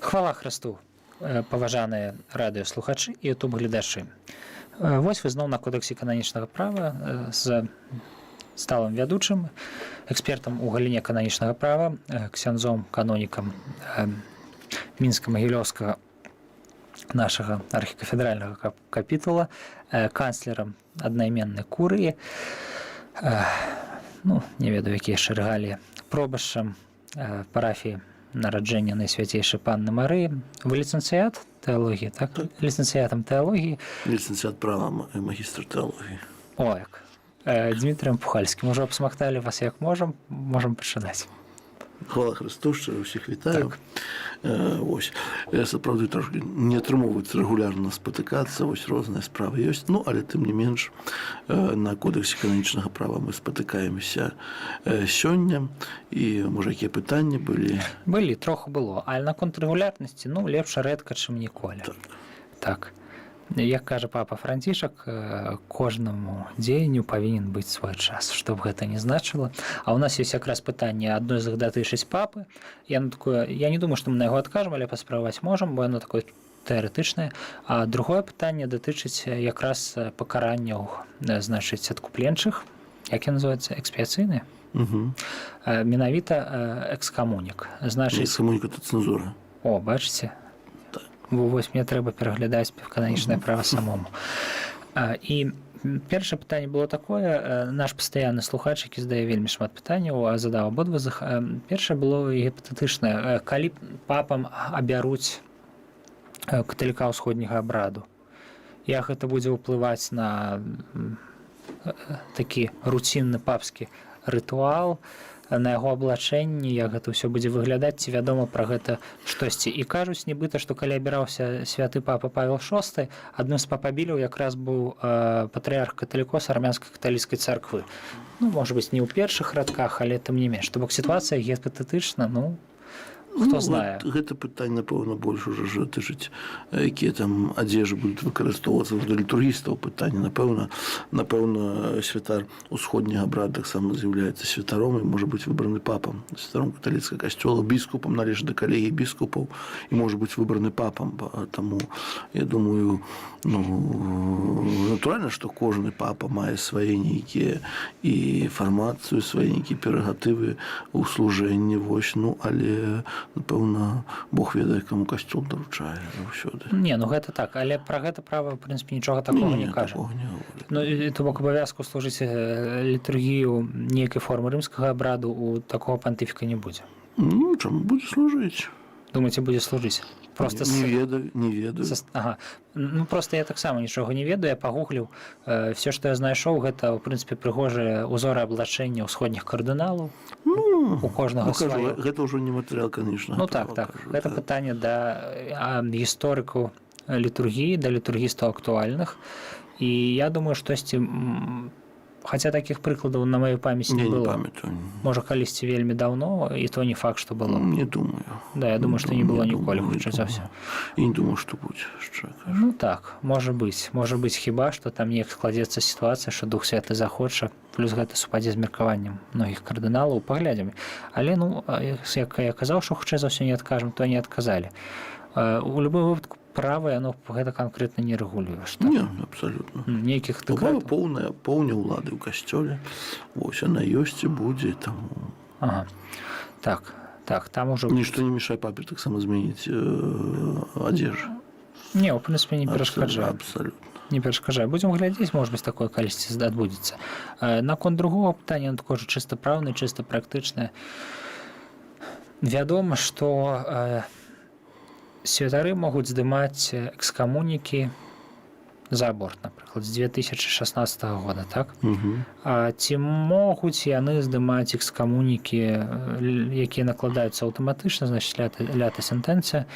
Хвала Хрысту, паважаныя радыёслухачы і ютуб-гледачы. Вось вы зноў на Кодэксе кананічнага права з сталым вядучым, экспертам у галіне кананічнага права, ксяндзом, канонікам Мінска-Магілёўскага нашага архікафедральнага капітула, канцлерам аднайменнай курыі, ну, не ведаю, якія яшчэ рэгаліі, пробашчам парафіі Нараджэння Найсвяцейшай Панны Марыі. Вы ліцэнцыят тэалогіі, так? Так. Ліцэнцыятам тэалогіі. Ліцэнцыят права, магістр тэалогіі. О, як. Дзмітрыем Пухальскім. Ужо абсмакталі вас як можам, можам пачынаць. Хвала Хрысту, шчыра ўсіх вітаю. Так. Вось. Сапраўды трошки не атрымоўваецца рэгулярна спатыкацца, вось, розныя справы ёсць. Ну, але тым не менш на Кодэксе кананічнага права мы спатыкаемся сёння, і, можа, якія пытанні былі? Былі, троху было, але наконт рэгулярнасці, ну, лепш рэдка, чым ніколі. Так. Так. Як кажа папа Францішак, кожнаму дзеянню павінен быць свой час, што б гэта не значыла. А ў нас ёсць якраз пытанне, адно з іх датычыць папы. Я на такое, я не думаю, што мы на яго адкажам, але паспрабаваць можам, бо яно такое тэарэтычнае. А другое пытанне датычыць якраз пакаранняў, значыць, адкупленчых, як яны называюцца, экспіяцыйныя. Менавіта экскамунік. Значыць, Экскамуніка — это цэнзура. О, бачыце? Так. Бо вось мне трэба пераглядаць кананічнае права самому. І першае пытанне было такое: наш пастаянны слухач, які задае вельмі шмат пытанняў, а задаў абодва з іх. Першае было гіпатэтычнае: калі папам абяруць каталіка ўсходняга абраду, як гэта будзе ўплываць на такі руцінны папскі рытуал, на яго аблачэнні, як гэта ўсё будзе выглядаць, ці вядома пра гэта штосьці? І кажуць нібыта, што калі абіраўся святы папа Павел VI, адным з папабіляў якраз быў патрыарх каталікос армянскай каталіцкай царквы. Ну, может быть, не ў першых радках, але тым не менш. То бок сітуацыя гіпатэтычна, ну, хто Ну, знае. Гэта пытанне, напэўна, больш уже ж датычыць, якія там адзежы будуць выкарыстоўвацца для літургістаў, пытанне. Напэўна, святар усходняга абрада таксама з'яўляецца святаром і можа быць выбраны папам, святаром каталіцкага касцёла, біскупам, належыць да калегіі біскупаў і можа быць выбраны папам. Таму я думаю, ну, натуральна, што кожны папа мае свае нейкія і фармацыю, свае нейкія прерагатывы ў служэнні, вось, ну, але, напэўна, Бог ведае, каму касцёл даручае заўсёды. Не, ну гэта так, але пра гэта права, в прынцыпе, нічога такога не кажа. Такога не гаворыць. Ну, і то бок абавязку служыць літургію нейкай формы рымскага абраду у такога пантыфіка не будзе? Ну, чаму, будзе служыць. Думаеце, будзе служыць? Просто Не ведаю, не ведаю. Ага. Ну, просто я таксама нічога не ведаю, я пагугліў. Все, што я знайшоў, гэта, ў прынцыпе, прыгожыя узоры аблачэння ўсходніх кардыналаў. Ну, У кожнага ну, кажу, сваё. Гэта ўжо не матэрыял канечна. Ну так. Гэта пытанне да гісторыкаў літургіі, да літургістаў актуальных. І я думаю, штосьці, хаця такіх прыкладаў на маёй памяці не Не, не было. памятаю. Можа, калісьці вельмі даўно, і то не факт, што было. Не думаю. Да, я думаю, што не было Не ніколі, думаю, не хутчэй за думаю. ўсё. І не думаю, што будзе, шчыра кажучы. Ну так, можа быць, можа быць, хіба што там неяк складзецца сітуацыя, што Дух Святы захоча, плюс гэта супадзе з меркаваннем многіх кардыналаў, паглядзім. Але, ну, як я казаў, што хутчэй за ўсё не адкажам, то не адказалі. У любым выпадку права яно гэта канкрэтна не рэгулюе, што Не, абсалютна. Нейкіх У папы дэкрэтаў. поўная ўлады ў касцёле. Вось яна ёсць і будзе, таму Ага. Так, там ужо нішто не мешае папе таксама змяніць адзежу. Не, у прынцыпе, не перашкаджае. Абсалютна. Не перашкаджае. Будзем глядзець, может быть, такое калісьці адбудзецца. Наконт другого пытання, оно такое же чыста праўнае, чыста практычнае. Вядома, што святары могуць здымаць экскамунікі за аборт, напрыклад, з 2016 года, так? Угу. А ці могуць яны здымаць экскамунікі, якія накладаюцца аўтаматычна, значыць, lata sententia,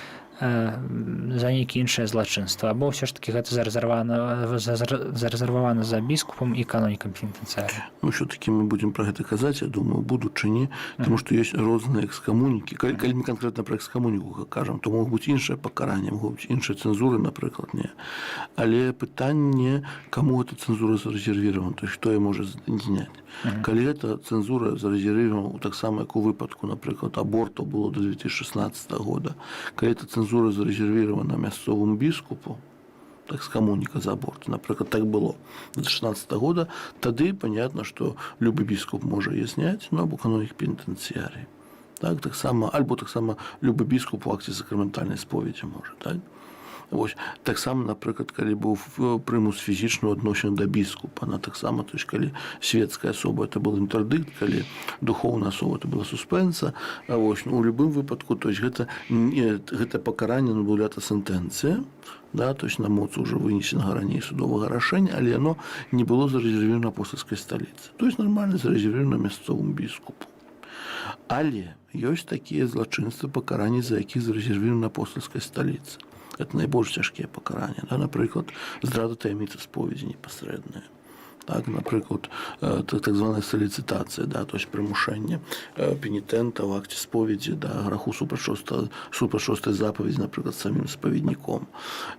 за нейкія іншыя злачынства, або ўсё ж таки гэта зарэзервавана за біскупам і канонікам пенітэнцыярыем? Ну, все-таки мы будем про гэта казаць, я думаю, будучыні, тому что ёсць розныя экскамунікі. Калі мы конкретно про экскамуніку кажам, то могуць быць іншыя пакаранні, могуць быць іншыя цэнзуры, напрыклад, не. Але пытанне, каму эта цэнзура зарэзервіравана, то есть хто яе можа зняць. Калі эта цэнзура зарэзервіравана, таксама як у выпадку, напрыклад, абортаў было до 2016 года, калі эта цэнзура зарэзервіравана мясцовым біскупу, экскамуніка за аборт, напрыклад, так было до 16 года, тады понятно, что любы біскуп можа яе зняць, ну, або канонік пенітэнцыярый. Так, таксама, альбо таксама любы біскуп у акце сакраментальнай споведзі можа, так? Вось таксама, напрыклад, калі быў прымус фізічны адносін да біскупа, на таксама, то есть калі светская асоба, это был інтэрдыкт, калі духоўная асоба, это была суспенса. А вось, ну, у любым выпадку, то есть гэта не, гэта пакаранне, ну, была сентэнцыя, да, то есть на моцу уже вынесенага раней судовага рашэння, але яно не было зарэзервіравана апостальскай сталіцы, то есть нормально зарэзервіравана мясцовым біскупу. Але ёсць такія злачынствы, пакаранні за якіх зарэзервіравана апостальскай сталіцы. Это найбольш цяжкія пакаранні, да? Напрыклад, здрада таямніцы споведзі непасрэдная, так, напрыклад, так званая саліцытацыя, да, то есть прымушэнне пенітэнта ў акце споведзі да граху супраць шостай запаведзі, напрыклад, самім спаведніком.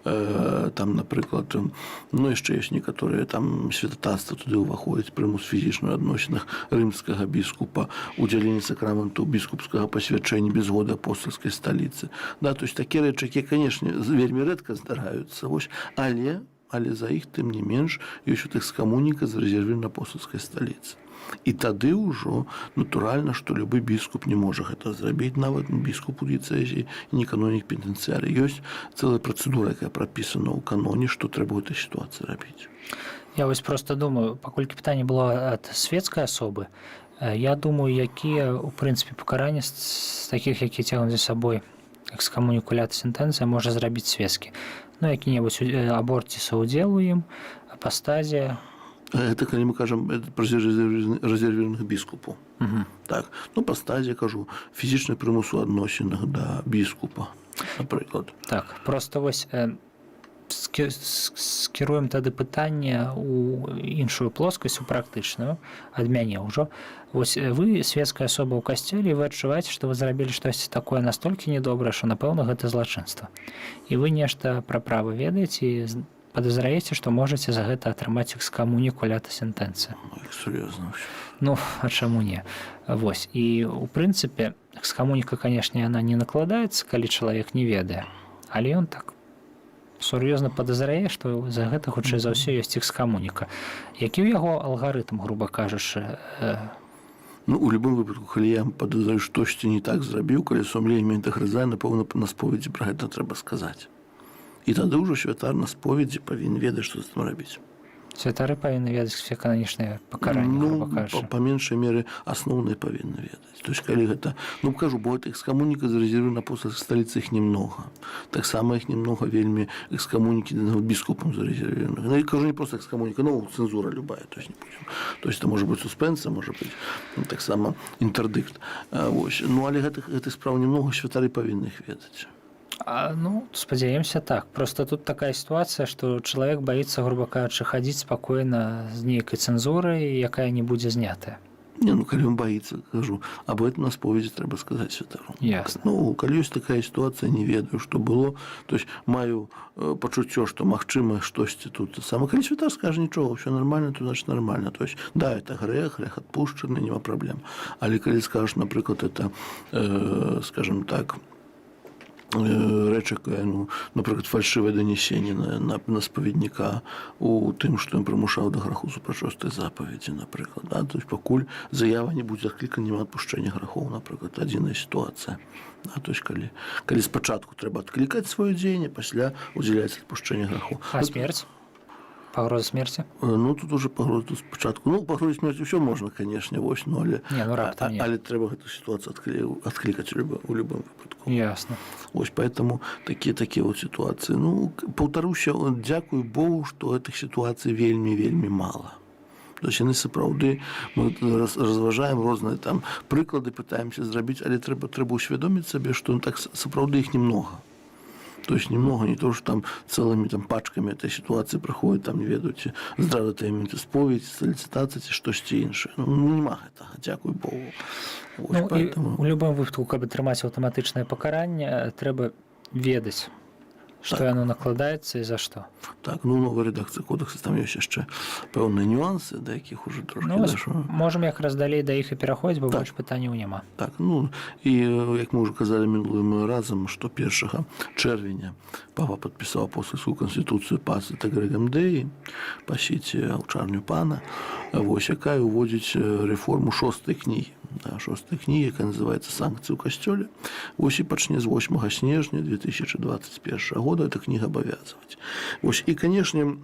Там, напрыклад, ну, яшчэ ёсць некаторыя там, святатарства туды ўваходзіць, прымус фізічны ў адносінах рымскага біскупа, удзяленне сакраменту біскупскага пасвячэння без згоды апостальскай сталіцы, да, то есть такія рэчы, якія, конечно, вельмі рэдка здараюцца, вось, але за іх, тым не менш, ёсць вот экскамуніка, зарэзервіравана апостальскай сталіцы. І тады ўжо натуральна, што любы біскуп не можа гэта зрабіць, нават біскуп у дыяцэзіі, не канонік пенітэнцыяры. Ёсць цэлая працэдура, якая прапісана ў каноне, што трэба ў этой сітуацыі рабіць. Я вось просто думаю, паколькі пытанне было ад светскай асобы, я думаю, якія у прынцыпе пакаранні з такіх, якія цягнуць за сабой экскамуніку лята сентэнцыя, можа зрабіць светскі. Ну, які-небудзь аборт ці саўдзел у ім, апастазія. Это калі мы кажам пра рэзервіраваных біскупу. Так, ну, апастазія, кажу, фізічны прымус у адносінах да біскупа, напрыклад. Так, просто вось скіруем тады пытанне у іншую плоскасць, у практычную ад мяне ўжо. Вось вы светская асоба ў касцёле, вы адчуваеце, што вы зрабілі штосьці такое настолькі недобрае, што, напэўна, гэта злачынства. І вы нешта пра права ведаеце і падазраеце, што можаце за гэта атрымаць экскамуніку лята сентэнцыя. Ну, як сур'ёзна ўсё. Ну, а чаму не? Вось. І у прынцыпе, экскамуніка, канешне, яна не накладаецца, калі чалавек не ведае. Але ён так сур'ёзна падазрае, што за гэта хутчэй за ўсё ёсць экскамуніка. Які ў яго алгарытм, груба кажучы, Ну, у любым выпадку, калі я падазраю, штосьці не так зрабіў, калі сумленне мяне дагрызае, напэўна, на споведзі пра гэта трэба сказаць. І тады ўжо святар на споведзі павінен ведаць, што з гэтым рабіць. Святары павінны ведаць все кананічныя пакаранні, Ну, груба кажучы. па меншай меры асноўныя павінны ведаць. То есть калі гэта, ну, кажу, бо гэта экскамуніка зарэзервіравана апостальскай сталіцы, іх немного. Таксама іх немного вельмі, экскамунікі біскупам зарэзервіраваных. Ну, я кажу, не просто экскамуніка, ну, цэнзура любая, то есть не будем. То есть это может быть суспенса, может быть, ну, таксама інтэрдыкт. Вось. Ну, але гэтых спраў немного, святары павінны іх ведаць. А, ну, спадзяемся, так. Просто тут такая сітуацыя, што чалавек баіцца, груба кажучы, хадзіць спакойна з нейкай цэнзурай, якая не будзе знятая. Не, ну, калі ён баіцца, кажу, аб этом на споведзі трэба сказаць святару. Ясна. Ну, калі ёсць такая сітуацыя, не ведаю, што было, то есть маю пачуццё, што, магчыма, штосьці тут сама. Калі святар скажа: «Нічога, ўсё нормально», то значит нормально. То есть да, это грэх, грэх адпушчаны, няма праблем. Але калі скажаш, напрыклад, это, скажем так, рэч, якая, ну, напрыклад, фальшывае данесенне на спаведніка у тым, што ён прымушаў да граху супраць шостай запаведзі, напрыклад, да? То есть пакуль заява не будзе адклікана, няма адпушчэння грахоў, напрыклад, адзіная сітуацыя, да? То есть калі спачатку трэба адклікаць сваё дзеянне, пасля удзяляецца адпушчэнне граху. А смерць? Пагроза смерці? Ну, тут уже пагроза, тут спачатку, ну, пагроза смерці ўсё можна, конечно, вось, ну, але Не, ну, раптам не. Але трэба гэту сітуацыю адклікаць у любым выпадку. Ясна. Вось поэтому такія вот ситуации. Ну, паўтаруся, дзякуй Богу, што гэтых сітуацый вельмі, вельмі мала. То есть яны сапраўды, мы разважаем розныя там прыклады, пытаемся зрабіць, але трэба ўсвядоміць сабе, што, ну, так сапраўды іх немного. То есть немного, не то, что там целыми там пачками этой ситуации проходит, там, не ведаю, ці здрада таямніцы споведь, саліцытацыя ці штосьці іншае. Ну, няма гэтага, дзякуй Богу. Вось, Ну, поэтому. і у любым выпадку, каб атрымаць аўтаматычнае пакаранне, трэба ведаць, што яно накладаецца і за што. Так, ну, новая рэдакцыя кодекса, там ёсць яшчэ пэўныя нюансы, да якіх уже трошки Ну, вось, дайшоў. можам якраз далей да іх і пераходзіць, бо больш пытанняў няма. Так, ну і як мы ўжо казалі мінулым разам, што 1 чэрвеня папа падпісаў апостальскую канстытуцыю «Pasce et gregem Dei», «Пасіце аўчарню Пана», вось, якая ўводзіць рэформу шостай кнігі. Да, шостай кнігі, якая называецца «Санкцыі ў касцёле». Вось, і пачне з 8 снежня 2021 года эта кніга абавязваць. Вось, і, конечно,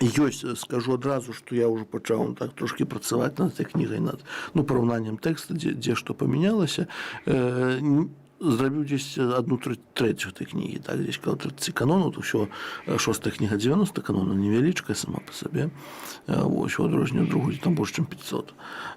ёсць, скажу адразу, што я ўжо пачаў так трошки працаваць над этой кнігай, над, ну, параўнаннем тэкста, дзе што памянялася. Зрабіў дзесь одну трэцю этой кнігі, так, дзесь каля 30 канонаў, то ўсё, шостая кніга 90 канонаў, невялічкая сама по сабе. Вось, у адрозненне ад другой, там больш, чым 500.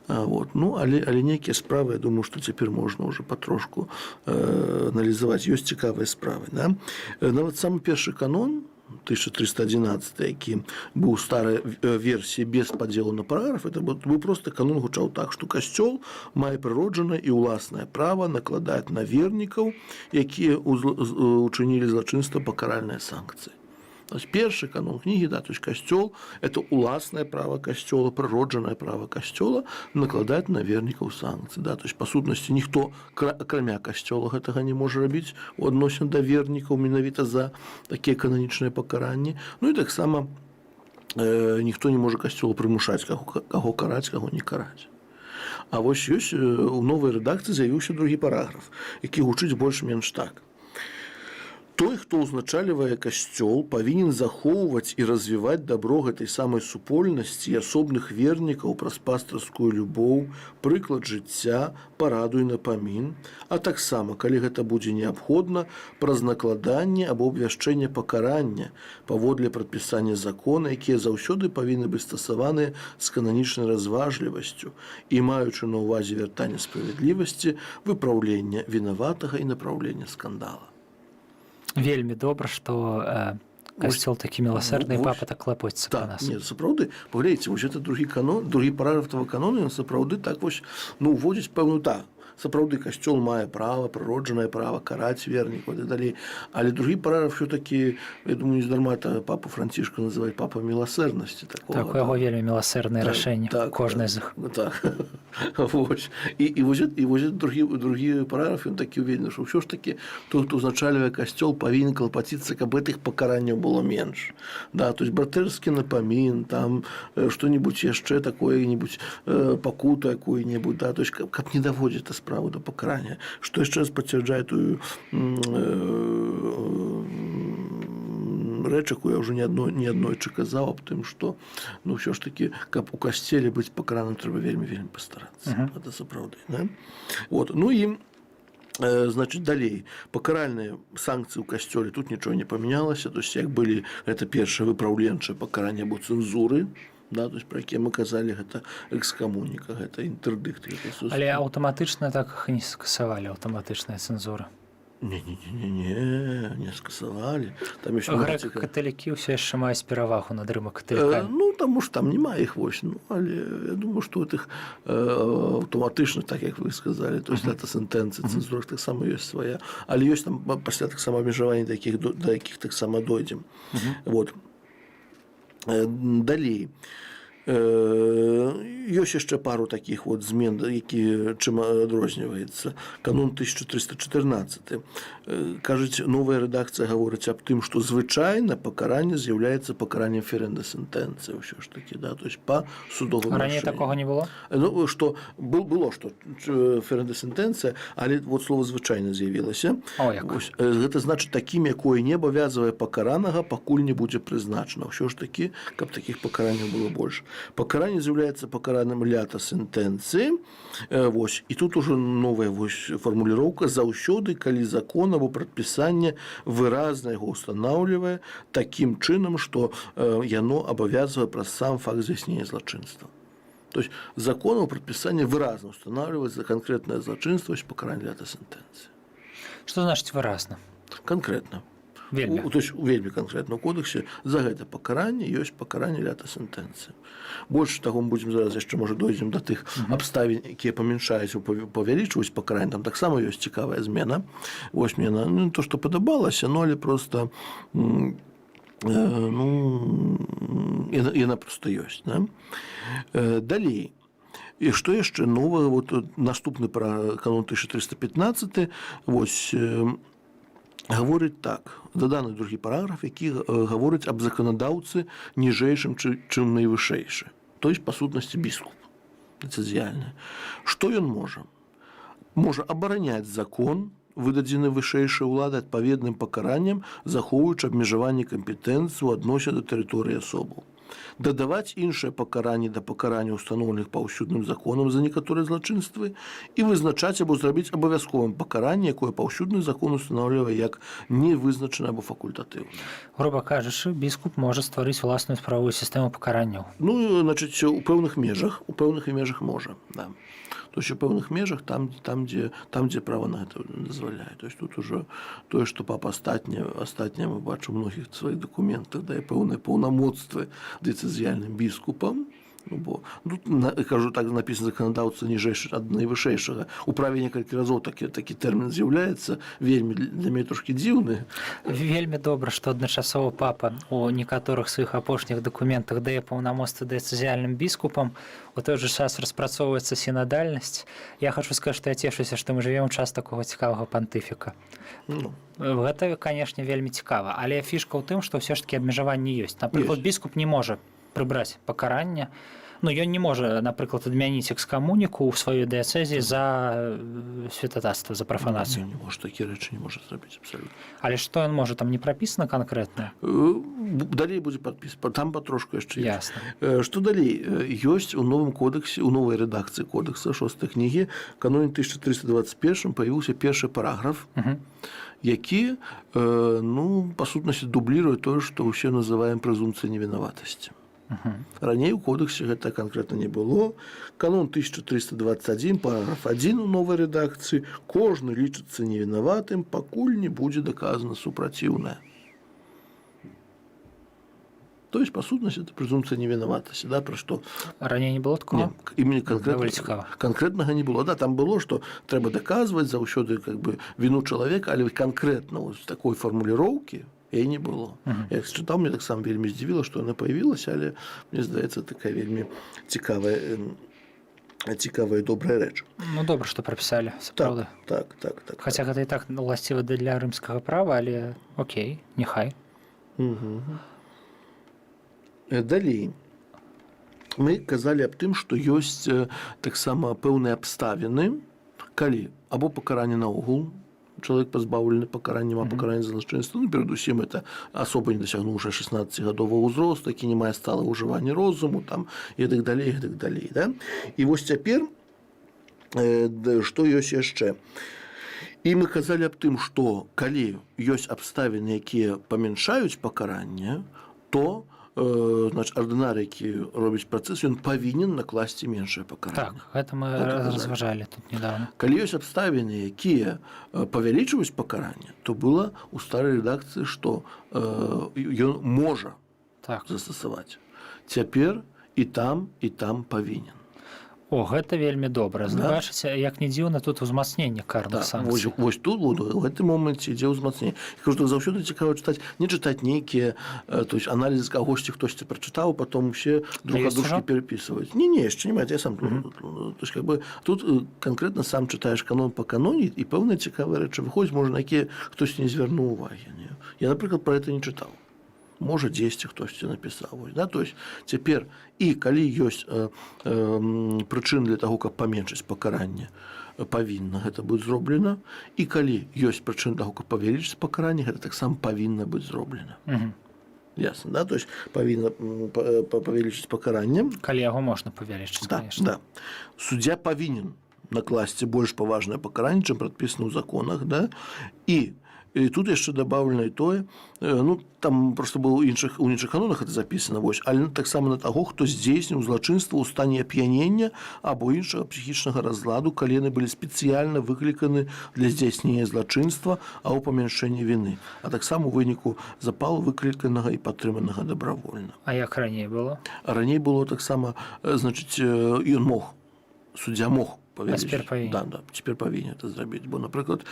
Вот. Ну, але нейкія справы, я думаю, што цяпер можна ўжо патрошку аналізаваць. Ёсць цікавыя справы. Да? Нават самы першы канон, 1311, які быў старай версіі без падзелу на параграф, это быў просто канон, гучаў так, што касцёл мае прыроджанае і ўласнае права накладаць на вернікаў, якія учынілі злачынства, пакаральныя санкцыі. То есть першы канон кнігі, да, то есть касцёл, это уласнае права касцёла, прыроджанае права касцёла накладаць на вернікаў санкцыі. Да, то есть, па сутнасці, ніхто, акрамя касцёла, гэтага не можа рабіць у адносін да вернікаў менавіта за такія кананічныя пакаранні. Ну і таксама ніхто не можа касцёлу прымушаць, каго караць, каго не караць. А вось ёсць, у новай рэдакцыі з'явіўся другі параграф, які гучыць больш-менш так: Той, хто ўзначальвае касцёл, павінен захоўваць і развіваць дабро гэтай самай супольнасці і асобных вернікаў праз пастырскую любоў, прыклад жыцця, параду і напамін, а таксама, калі гэта будзе неабходна, праз накладанне або абвяшчэнне пакарання паводле прадпісання закона, якія заўсёды павінны быць стасаваныя з кананічнай разважлівасцю і маючы на ўвазе вяртанне справядлівасці, выпраўлення вінаватага і направлення скандала. Вельмі добра, што касцёл такі міласэрны, папа так клапоціцца пра Так, нас. не, сапраўды, паглядзіце, вось это другі канон, другі параграф этого канона, ён сапраўды так вось, ну, уводзіць пэўную, так, сапраўды касцёл мае права, прыроджанае права караць вернікаў і так далей. Але другі параграф все-таки, я думаю, нездарма это папу Францішка называць папа міласэрнасці такого. Так, у яго вельмі міласэрнае рашэнне, кожнае з іх. Так. Вось. І вось этот другі параграф, ён такі уверены, што ўсё ж таки той, хто ўзначальвае касцёл, павінен клапаціцца, каб гэтых пакаранняў было менш. Да, то есть братэрскі напамін, там что-нибудь яшчэ такое-нибудь, пакуту якую-нибудь, да, то есть каб не даводзіць эту справу до пакарання, што яшчэ раз пацвярджае тую рэч, якую я ўжо не аднойчы казаў аб тым, што, ну, ўсё ж таки, каб у касцеле быць пакараным, трэба вельмі, вельмі пастарацца. Это сапраўды, да? Вот. Ну і значит, далей пакаральныя санкцыі ў касцёле, тут нічого не памянялася, то есть як былі, гэта першае выпраўленчае пакаранне або цэнзуры, да, то есть про якія мы казалі, гэта экскамуніка, гэта інтэрдыкт, гэта Але аўтаматычна так іх і не скасавалі, аўтаматычная цэнзура. Не, не, не, не, не, не скасавалі. Там яшчэ много. Грэка-каталікі ўсё яшчэ маюць перавагу над рыма-каталікамі. Ну, таму ж там няма іх, вось, ну, але я думаю, што тых аўтаматычна, так, як вы сказалі, то есть это сентэнцыя, цэнзура таксама ёсць свая, але ёсць там пасля таксама абмежаванні, да якіх таксама дойдзем. Вот. Далей. Ёсць яшчэ пару такіх вот змен, які чым адрозніваецца канон 1314. Кажуць, новая рэдакцыя гаворыць аб тым, што звычайна пакаранне з'яўляецца пакараннем ferendae sententiae ўсё ж таки, да, то есть па судовым Раней рашэнні. такога не было? Ну, што было, што ferendae sententiae, але вот слово «звычайна» з'явілася. О, як. Вось, гэта значыць такім, якое не абавязвае пакаранага, пакуль не будзе прызначана. Ўсё ж такі, каб такіх пакаранняў было больш. Пакаранне з'яўляецца пакараным latae sententiae. Вось. І тут ужо новая вось фармуліроўка: заўсёды, калі закон або прадпісанне выразна яго устанаўлівае такім чынам, што яно абавязвае праз сам факт здзяйснення злачынства. То есть закон або прадпісанне выразна устанавливает за канкрэтнае злачынства, вось, пакаранне latae sententiae. Што значыць «выразна»? Конкретно. Вельмі. То есть вельмі канкрэтна ў кодэксе за гэта пакаранне ёсць пакаранне lata sententia. Больш таго, мы будзем зараз яшчэ, можа, дойдзем да тых абставін, якія памяншаюць, павялічваюць пакаранне, там таксама ёсць цікавая змена. Вось мне яна, ну, не то што падабалася, но але просто ну, яна просто ёсць, да? Далей. І што яшчэ новага? Вот наступны пра канон 1315, вось, гаворыць так: даданы другі параграф, які гаворыць аб заканадаўцы, ніжэйшым, чым найвышэйшы, то есть, па сутнасці, біскуп дыяцэзіяльны. Што ён можа? Можа абараняць закон, выдадзены вышэйшай улады, адпаведным пакараннем, захоўваючы абмежаванне кампетэнцыі ў адносе да тэрыторыі асобаў, дадаваць іншае пакаранне да пакарання, устаноўленых паўсюдным законам за некаторыя злачынствы, і вызначаць або зрабіць абавязковым пакаранне, якое паўсюдны закон устанаўлівае як невызначанае або факультатыўнае. Груба кажучы, біскуп можа стварыць уласную прававую сістэму пакаранняў. Ну, значыць, у пэўных межах можа, да. То есть у пэўных межах, там, дзе права на гэта дазваляе. То есть тут уже тое, што папа астатняе, мы бачым у многіх сваіх дакументах, дае пэўныя паўнамоцтвы дыяцэзіяльным біскупам. Ну, бо тут кажу так, написано: заканадаўца, ніжэйшы ад найвышэйшага. У праве некалькі разоў такі тэрмін з'яўляецца, вельмі для мяне трошкі дзіўны. Вельмі добра, што адначасова папа у некаторых сваіх апошніх дакументах дае паўнамоцтва дыяцэзіяльным біскупам, у той жа час распрацоўваецца сінадальнасць. Я хачу сказаць, што я цешуся, што мы жывем у час такога цікавага пантыфіка. Ну. Гэта, канешне, вельмі цікава, але фішка ў тым, што ўсё ж таки абмежаванні ёсць. Напрыклад, Ёсць. біскуп не можа прыбраць пакаранне. Ну, ён не можа, напрыклад, адмяніць экскамуніку ў сваёй дыяцэзіі за святататства, за прафанацыю. Не, не можа, такія рэчы не можа зрабіць абсалютна. Але што ён можа, там не прапісана канкрэтна? Далей будзе падпіс, там патрошку яшчэ ёсць. Ясна. Што далей? Ёсць у новым кодэксе, у новай рэдакцыі кодэкса, шостай кнігі, каноне 1321 появился першы параграф, які, ну, па сутнасці, дубліруе тое, што ўсе называем прэзумпцыяй невінаватасці. Раней у кодэксе гэта канкрэтна не было. Канон 1321, параграф 1 у новай рэдакцыі: кожны лічыцца невінаватым, пакуль не будзе даказана супраціўнае. То есть, па сутнасці, это прэзумпцыя невінаватасці, да, пра што Раней не было такого? Не, именно конкретно, Даволі цікава. Конкретнага не было. Да, там было, что трэба доказывать заўсёды как бы вину чалавека, але конкретно вот такой формулировки яе не было. Я чытаў, мне таксама вельмі здзівіла, што яна появилась, але мне здаецца, такая вельмі цікавая і добрая рэч. Ну, добра, што прапісалі, сапраўды. Так. Хаця гэта і так уласціва для рымскага права, але окей, няхай. Угу. Далей. Мы казалі аб тым, што ёсць таксама пэўныя абставіны, калі або пакаранне наогул, чалавек пазбаўлены пакарання, няма пакарання за злачынства, ну, перадусім это асоба, не дасягнуўшая 16-гадовага ўзросту, які не мае сталага ўжывання розуму там і так далей, і так далей, да? І вось цяпер што ёсць яшчэ? І мы казалі аб тым, што калі ёсць абставіны, якія памяншаюць пакаранне, то значит, ардынар, які робіць працэс, ён павінен накласці меншае пакаранне. Так, гэта мы Так і казалі. разважалі тут недавно. Калі ёсць абставіны, якія павялічваюць пакаранне, то было у старай рэдакцыі, што ён можа застасаваць. Цяпер і там павінен. О, гэта вельмі добра. Да. Бачыце, як не дзіўна, тут узмацненне карных Так, вось, санкцый. вось тут вот, у гэтым моманце ідзе ўзмацненне. Я кажу, што заўсёды цікава чытаць, не чытаць нейкія то есть аналіз кагосьці, хтосьці прачытаў, потом усе друг ёсць ад дружкі ужо? перапісваюць. Не, яшчэ не, я сам то есть как бы тут канкрэтна сам чытаеш канон па каноне, і пэўныя цікавыя рэчы выходзяць, можа, на якія хтосьці не звярнуў увагі. Не? Я, напрыклад, про это не чытаў. Можа, дзесьці хтосьці напісаў. Вось, да? То есть цяпер і калі ёсць прычын для таго, каб паменшыць пакаранне, павінна гэта быць зроблена, і калі ёсць прычын таго, каб павялічыць пакаранне, гэта таксама павінна быць зроблена. Ясна, да? То есть павінна павялічыць пакаранне. Калі яго можна павялічыць, Да, конечно. да. Суддзя павінен накласці больш паважнае пакаранне, чым прадпісана ў законах, да? І І тут яшчэ дабаўлена і тое, ну, там просто было у іншых канонах это записано, вось, але таксама на таго, хто здзейсніў злачынства ў стане ап'янення або іншага псіхічнага разладу, калі яны былі спецыяльна выкліканы для здзяйснення злачынства або памяншэння віны, а таксама у выніку запалу, выкліканага і падтрыманага добравольна. А як раней было? А раней было таксама, значыць, ён мог, суддзя мог павялічыць. Цяпер павінен. Да, цяпер павінен это зрабіць, бо, напрыклад,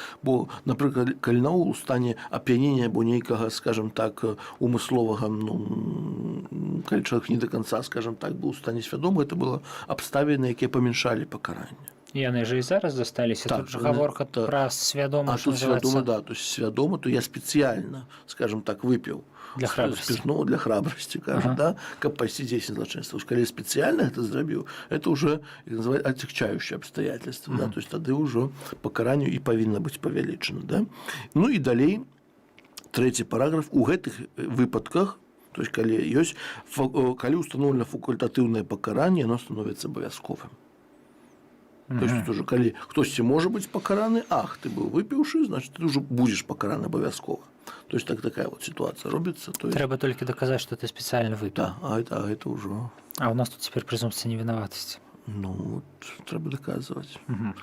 калі наогул у стане ап'янення або нейкага, скажем так, умысловага, ну, калі чалавек не до конца, скажем так, быў у стане свядомы, это было абставіны, якія памяншалі пакаранне. Яны же і зараз засталіся. Так, Тут же гаворка пра свядома, А што тут свядома, называецца. да, то есть свядома, то я спецыяльна, скажем так, выпіў Для храбрости. спиртного для храбрости, кажа, да, каб пайсці дзейсніць злачынства. Уж калі спецыяльна гэта зрабіў, это уже, як называют, отягчающее обстоятельство, да, то есть тады ўжо пакаранню і павінна быць павялічана, да. Ну і далей трэці параграф: у гэтых выпадках, то есть калі ёсць калі установлена факультатыўнае пакаранне, оно становится абавязковым. То есть уже калі хтосьці можа быць пакараны, ах, ты быў выпіўшы, значит, ты уже будзеш пакараны абавязкова. То есть так, такая вот ситуация робіцца, то есть, Трэба толькі даказаць, што ты спецыяльна выпіў. Да, а это ўжо А у нас тут цяпер прэзумпцыя невінаватасці. Ну вот, трэба даказваць,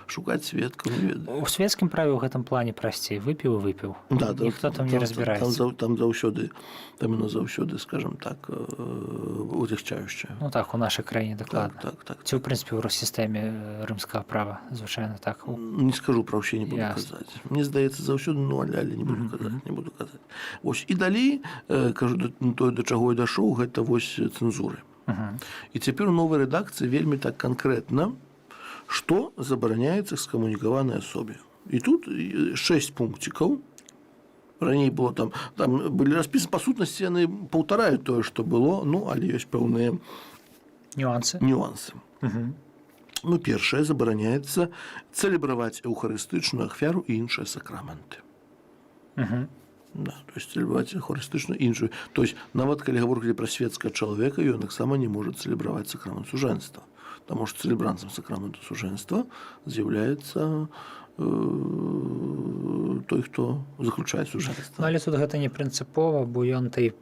шукаць сведкаў, не ведаю. У светскім праве ў гэтым плане прасцей: выпіў і выпіў. Да, Ніхто там не разбіраецца. Там заўсёды, там яно заўсёды, скажем так, уцягчаючае. Ну так, у нашай краіне дакладна. Так. Ці ў прынцыпе ў сістэме рымскага права звычайна так. Не скажу пра ўсе, не буду Ясна. казаць. Мне здаецца, заўсёды, ну, але не буду казаць, не буду казаць. Вось, і далей, кажу, тое, да чаго я дайшоў, гэта вось цэнзуры. І цяпер у новай рэдакцыі вельмі так канкрэтна, што забараняецца экскамунікаванай асобе. І тут шэсць пункцікаў. Раней было там былі распісаны, па сутнасці яны паўтараюць тое, што было, ну, але ёсць пэўныя Нюансы. нюансы. Ну, першае: забараняецца цэлебраваць эўхарыстычную ахвяру і іншыя сакраменты. Да, то есть цэлебраваць эўхарыстычную, іншую. То есть нават калі гаворка пра светскага чалавека, ён таксама не можа цэлебраваць сакрамент сужэнства. Таму што цэлебрантам сакраменту сужэнства з'яўляецца той, хто заключае сужэнства. Ну, але тут гэта не прынцыпова, бо ён ты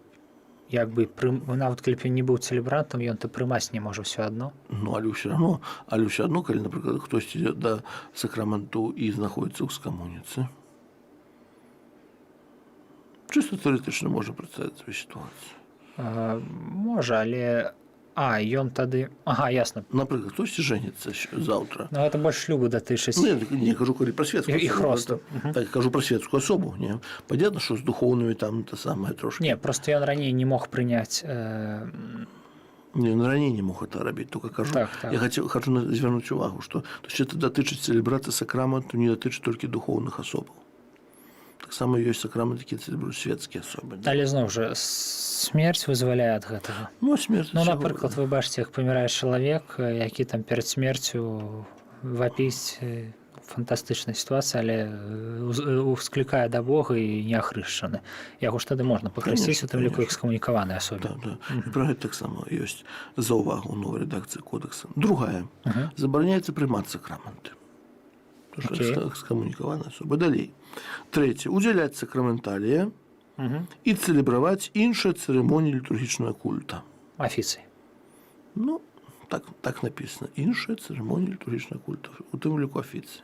як бы нават калі б ён не быў цэлебрантам, ён то прымаць не можа ўсё адно. Ну, але ўсё адно, калі, напрыклад, хтосьці ідзе да сакраменту і знаходіцца ў экскамуніцы. Чыста тэарэтычна можна прадставіць сваю сітуацыю. А, можа, але ён тады, ага, ясна. Напрыклад, хтосьці жэніцца заўтра. Ну, гэта больш шлюбу датычыць. Ну, я так не кажу, калі пра светскую І асобу, хросту. Так, кажу пра светскую асобу, не. Понятно, што з духоўнымі там та самае трошки. Не, просто ён раней не мог прыняць Не, ну, раней не мог это рабіць, только кажу. Так. Я хочу звярнуць увагу, што то есть это датычыць цэлебрацыя сакраменту не датычыць толькі духоўных асобаў. Таксама ёсць сакрамент, які цэлебруюць светскія асобы. Да? Але зноў жа смерць вызваляе ад гэтага. Ну, смерць. Ну, напрыклад, вы бачыце, як памірае чалавек, які там перад смерцю вапіць, фантастычная сітуацыя, але усклікае да Бога і не ахрышчаны. Яго ж тады можна пахрысціць, у тым ліку экскамунікаванай асобе. Да. І пра гэта таксама ёсць заўвага ў новай рэдакцыі кодэкса. Другая. Забараняецца прымаць сакраменты. Экскамунікаваная асоба. Далей. Трэцяе. Удзяляць сакраменталія і цэлебраваць іншыя цырымоніі літургічнага культа. Афіцый. Ну, так написано. Іншыя цырымоніі літургічнага культа. У тым ліку афіцыі.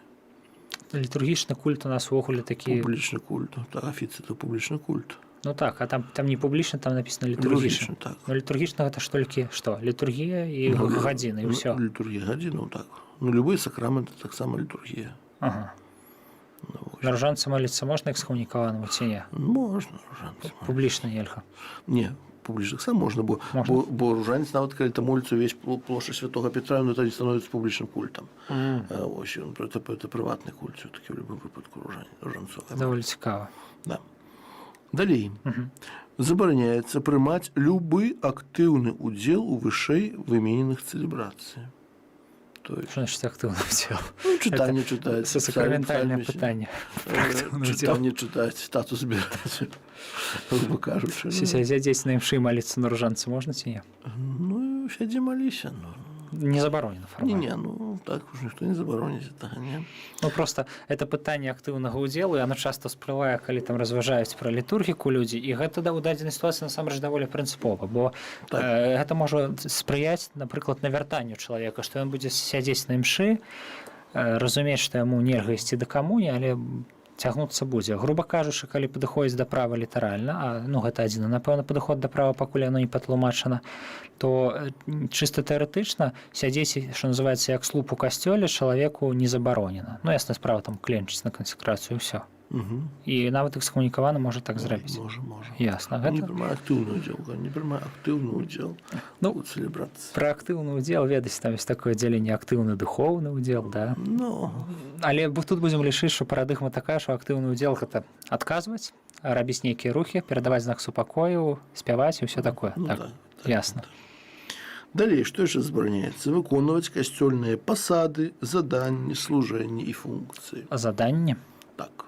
Літургічны культ у нас увогуле такі. Публічны культ. Так, афіцыя — это публічны культ. Ну так, а там не публічна, там написано літургічны. Літургічны, так. Ну, літургічна — гэта ж толькі што? Літургія і Ну, гадзіны, і ну, ўсё. Літургія, гадзіну, так. Ну, любые сакраменты таксама літургія. Ну, вось. На ружанцы маліцца можна экскамунікаванаму ці не? Можна ружанцы. Публічна нельга. Не, публічна таксама можна, бо, Можна. бо ружанец, нават калі там моліцца ўвесь плошча Святого Петра, ну, это не становится публічным культам. Вось, ён, это прыватны культ все-таки в любом выпадку ружанцовы. Даволі цікава. Да. Далей. Забараняецца прымаць любы актыўны удзел у вышэй вымененых цэлебрацыі. То есть, Што значыць актыўны удзел? ну, чытанне чытаць, Це сакраментальнае пытанне. Актыўны удзел. Чытанне чытаць, тату збіраць, грубо кажучы. Ну, Сядзець на імшы і маліцца на ружанцы можна ці не? Ну, сядзі, маліся. Ну. Не забаронена Не, фармальна. не, ну так уж ніхто не забароніць этого, не. Ну, просто это пытанне актыўнага ўдзелу, і оно часто ўсплывае, калі там разважаюць пра літургіку людзі, і гэта да, у дадзенай сітуацыі насамрэч даволі прынцыпова, бо Так. Гэта можа спрыяць, напрыклад, навяртанню чалавека, што ён будзе сядзець на імшы, разумець, што яму нельга ісці да камуні, але цягнуцца будзе. Груба кажучы, калі падыходзіць да права літаральна, а ну гэта адзіны, напэўна, падыход да права, пакуль яно не патлумачана, то чыста тэарэтычна сядзець, што называецца, як слуп у касцёле, чалавеку не забаронена. Ну, ясная справа, там кленчыць на кансекрацыю, ўсё. І нават экскамунікаваны можа так зрабіць. Можа, можа. Ясна. Не Гэта прымае актыўны ўдзел, не прымае актыўны ўдзел Ну, у цэлебрацыі. Пра актыўны ўдзел, ведаць, там ёсць такое дзяленне: актыўны духоўны ўдзел, да. Ну, Але тут будзем лічыць, што парадыгма такая, што актыўны ўдзел — гэта адказваць, рабіць нейкія рухі, перадаваць знак супакою, спяваць і ўсё такое. Ну, Так, так. ясна. Далей, што яшчэ забараняецца? Выконваць касцёльныя пасады, заданні, служэнні і функцыі. Заданне? Так.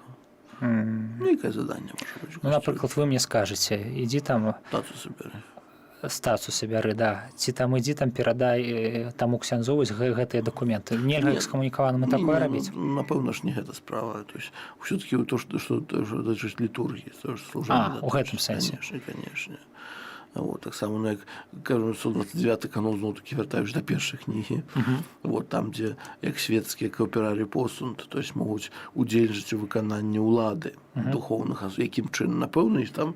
Нейкае заданне можа быць у Ну, касцёле. напрыклад, вы мне скажаце: «Ідзі там Тацу собяры». Стацу сабяры, да, ці там ідзі там перадай таму ксяндзу вось гэтыя дакументы. Нельга Не, экскамунікаванаму Не, такое не, рабіць? Ну, напэўна ж, не гэта справа. То есть все-таки то, что датычыць літургіі, то, что служэнне А, у гэтым сэнсе. Конечно, конечно. Вот, таксама, ну, як кажу, 129 канон, зноў таки вяртаюсь да першай кнігі. Вот, там, дзе як светскія cooperare possunt, то есть могуць удзельнічаць у выкананні ўлады духоўных, якім чынам, напэўна, і там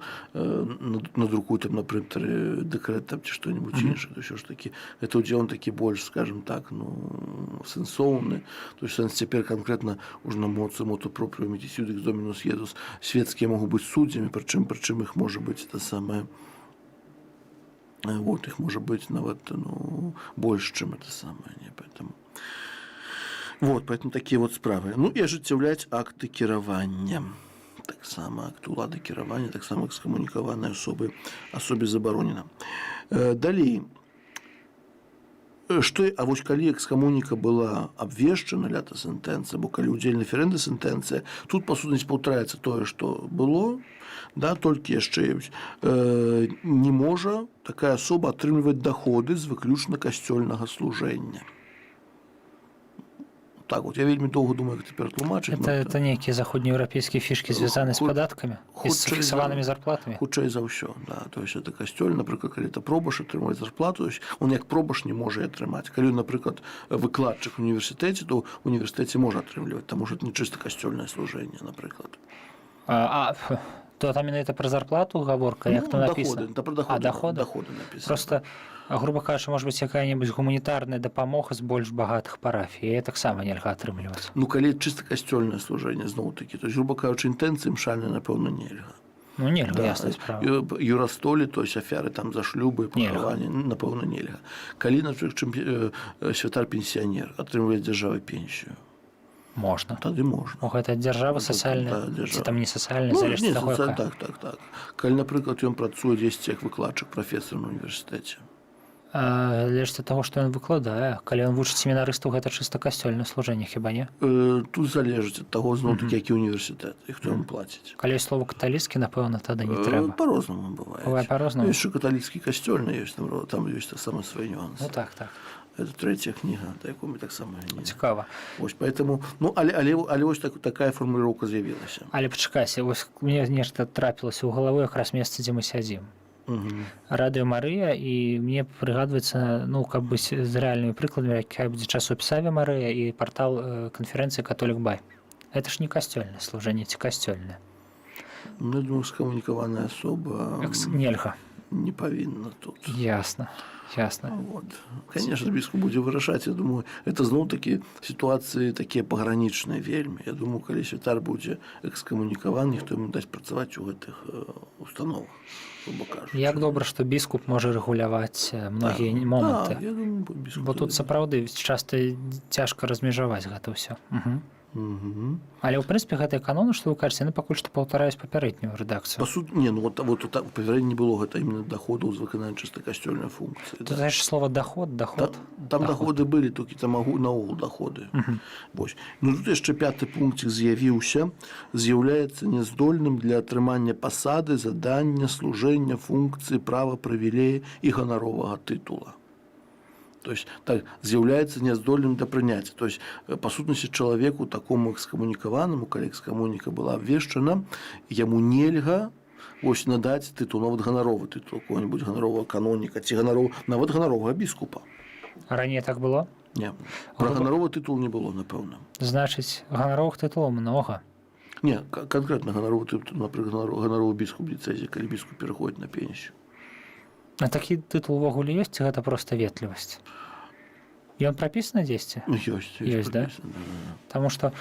надрукуюць там на прынтары дэкрэт там ці што-нибудь іншае. То ўсё ж таки гэта ўдзел, он такі больш, скажем так, ну, сэнсоўны. То есть сэнс цяпер канкрэтна ўжо на моцы motu proprio Mitis Iudex Dominus Iesus светскія могуць быць суддзямі, прычым іх можа быць это самае. Вот, их может быть нават, ну, больше, чем это самое, не, поэтому. Вот, поэтому такие вот справы. Ну, і ажыццяўляць акты кіравання. Таксама акт улады кіравання, таксама экскамунікаванай асобе забаронена. Далей. Што, а вось калі экскамуніка была абвешчана lata sententia, бо калі удзельна ferendae sententia, тут па сутнасці паўтараецца тое, што было, да, толькі яшчэ не можа такая асоба атрымліваць даходы з выключна касцёльнага служэння. Так вот, я вельмі доўга думаю, як цяпер тлумачыць. Это нейкія заходнееўрапейскія фішкі, звязаныя з падаткамі і з фіксаванымі зарплатамі. Хутчэй за ўсё, да. То есть это касцёль, напрыклад, калі это пробаш атрымаць зарплату, то есть он як пробаш не можа атрымаць. Калі ён, напрыклад, выкладчык у універсітэце, то ў універсітэце можа атрымліваць, таму што это не чыста касцёльнае служэнне, напрыклад. А, то там менавіта пра зарплату гаворка, як Ну, там написано? Доходы, да, про доходы, А, доходы? Доходы написано. Просто, грубо кажучы, может быть, якая-небудзь гуманітарная дапамога з больш багатых парафій, яе таксама нельга атрымліваць? Ну, калі чыста касцёльнае служэнне, зноў-такі, то есть, грубо кажучы, інтэнцыі імшальнай, напэўна, нельга. Ну, нельга, Да. ясная справа. Юрастолі, то есть афяры там за шлюбы, Нельга. пахаванне, напэўна, нельга. Калі, напрыклад, святар пенсіянер атрымлівае з дзяржавы пенсію, Можна. тады можна. Ну, гэта дзяржава сацыяльная Да, ці дзяржава. там не сацыяльная, Ну, залежыць не, ад таго, якая. Так. Калі, напрыклад, ён працуе дзесьці як выкладчык, прафесар на універсітэце. Залежыць ад таго, што ён выкладае. Калі ён вучыць семінарыстаў, гэта чыста касцёльнае служэнне, хіба не? Тут залежыць ад таго, зноў такі, які універсітэт і хто яму плаціць. Калі ёсць слова «каталіцкі», напэўна, тады не трэба. По-рознаму бывае. Бывае по-рознаму? Яшчэ каталіцкі касцёльны ёсць, там ёсць таксама свае нюансы. Ну так. Это третья кніга, да, якую мы таксама не. Цікава. Ось, поэтому, ну, але вось так, такая фармуліроўка з'явілася. Але пачакайся, вось мне нешта трапілася ў галаву, якраз месца, дзе мы сядзім. Радыё Марыя, і мне прыгадваецца, ну, каб быць з рэальнымі прыкладамі, якая будзе часопіс «Аве Марыя» і партал канферэнцыі «Католік Бай». Это ж не касцёльнае служэнне ці касцёльнае? Ну, я думаю, экскамунікаваная асоба Нельга. не павінна тут. Ясна. Вот. Конечно, біскуп будзе вырашаць, я думаю, это зноў-такі сітуацыі такія пагранічныя вельмі. Я думаю, калі святар будзе экскамунікаваны, ніхто яму дасць працаваць у гэтых установах, грубо кажучы. Як добра, што біскуп можа рэгуляваць многія моманты. Так, я думаю, біскуп Бо тут тады. сапраўды часта цяжка размежаваць гэта ўсё. Угу. Але ў прынцыпе гэтыя каноны, што вы кажаце, яны пакуль што паўтараюць папярэднюю рэдакцыю. Па сут, не, ну вот так, папярэдне не было гэта именно доходаў з выканання чыста касцёльнай функцыі. Ты Да. знаешь слова «доход», доход? Там Доход. доходы былі, толькі там наогул доходы. Вось. Ну, тут яшчэ пяты пункцік з'явіўся: з'яўляецца няздольным для атрымання пасады, задання, служэння, функцыі, права, прывілея і ганаровага тытула. То есть так, з'яўляецца няздольным да прыняцця. То есть, па сутнасці, чалавеку такому экскамунікаванаму, калі экскамуніка была абвешчана, яму нельга вось надаць тытул, нават ганаровы тытул какого-нибудь ганаровага каноніка ці нават ганаровага біскупа. А раней так было? Не, пра ганаровы тытул не было, напэўна. Значыць, ганаровых тытулаў многа. Не, канкрэтна ганаровы тытул, напрыклад, ганаровы біскуп дыяцэзіі, калі біскуп пераходзіць на пенсію. А такі тытул увогуле ёсць ці гэта проста ветлівасць? Ён прапісаны дзесьці? Ну, ёсць. Ёсць, да? Прапісана, да. Таму што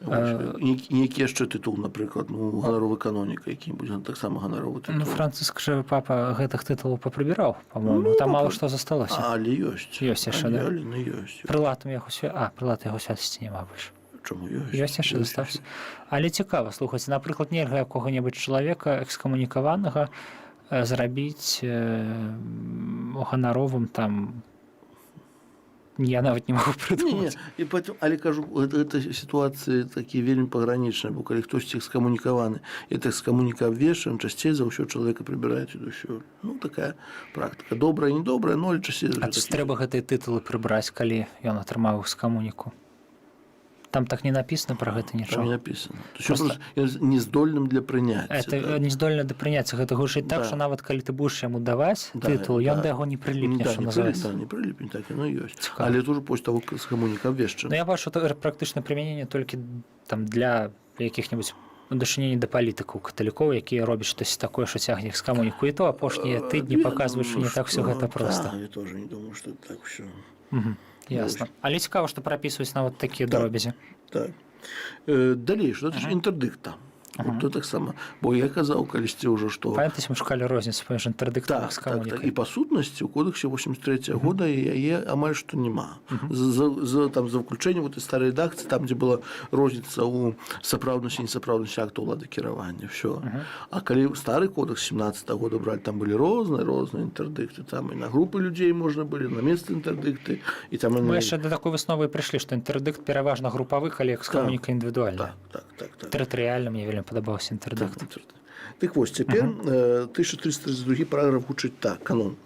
Вось, нейкі яшчэ тытул, напрыклад, ну, ганаровы каноніка які-нибудь, таксама ганаровы тытул. Ну, Францыск жа, папа, гэтых тытулаў папрыбіраў, по-моему. Ну, Там мала што засталося. Але ёсць. Ёсць яшчэ, але, да? Але, ну, ёсць. Прылатам яго прылата яго святасці няма больш. Чаму, ёсць? Ёсць яшчэ, застаўся. Але цікава, слухайце, напрыклад, нельга якога-небудзь чалавека экскамунікаванага зрабіць ганаровым там, я нават не магу Не, не, прыдумаць. І потым, але кажу, гэта сітуацыі такія вельмі пагранічныя, бо калі хтосьці экскамунікаваны і экскамуніка абвешчана, часцей за ўсё чалавека прыбіраюць удусю. Ну, такая практыка. Добрая, недобрая, но але часцей за А ўсё ці такі. трэба гэтыя тытулы прыбраць, калі ён атрымаў экскамуніку? Там так не напісана пра гэта Там не нічога. написано. То есть просто ён нездольным для прыняцця. Это так. не здольна да прыняцця. Гэта гучыць так, Да. што нават калі ты будзеш яму даваць Да, тытул, ён да. да яго не прыліпне, Да, што не называется. прыліп, да, не прыліпне, так яно і ёсць. Цікава. Але это уже после того, как экскамуніка абвешчана. Ну, я бачу то практычна прымяненне толькі там для якіх-небудзь, ну, дачыненні да палітыкаў каталікоў, якія робяць штось такое, што цягне экскамуніку, і то апошнія тыдні Я паказваюць, што думаю, не так всё что гэта проста. Да, я тоже не думаю, что так все. Ясна. Але цікава, што прапісваюць нават такія дробязі. Так. Далей, што датычыць інтэрдыкта. Вот то таксама. Бо я казаў калісьці ўжо, што Памятаеце, мы шукалі розніцу паміж інтэрдыктам і Так. экскамунікай? І па сутнасці ў кодэксе 83 года яе амаль што няма. Там, за выключэннем вот старай рэдакцыі, там, дзе была розніца ў сапраўднасці і несапраўднасці акта ўлады кіравання. Всё. А калі стары кодэкс 17 года браць, там былі розныя інтэрдыкты, там і на групы людзей можна былі, на месцы інтэрдыкты, і там і Мы на яшчэ да такой высновы і прыйшлі, што інтэрдыкт пераважна групавы, калі экскамуніка індывідуальная. Так. Тэрытарыяльна мне вельмі падабаўся інтэрдыкт. Так, так вось, цяпер 1332 параграф гучыць так, канон.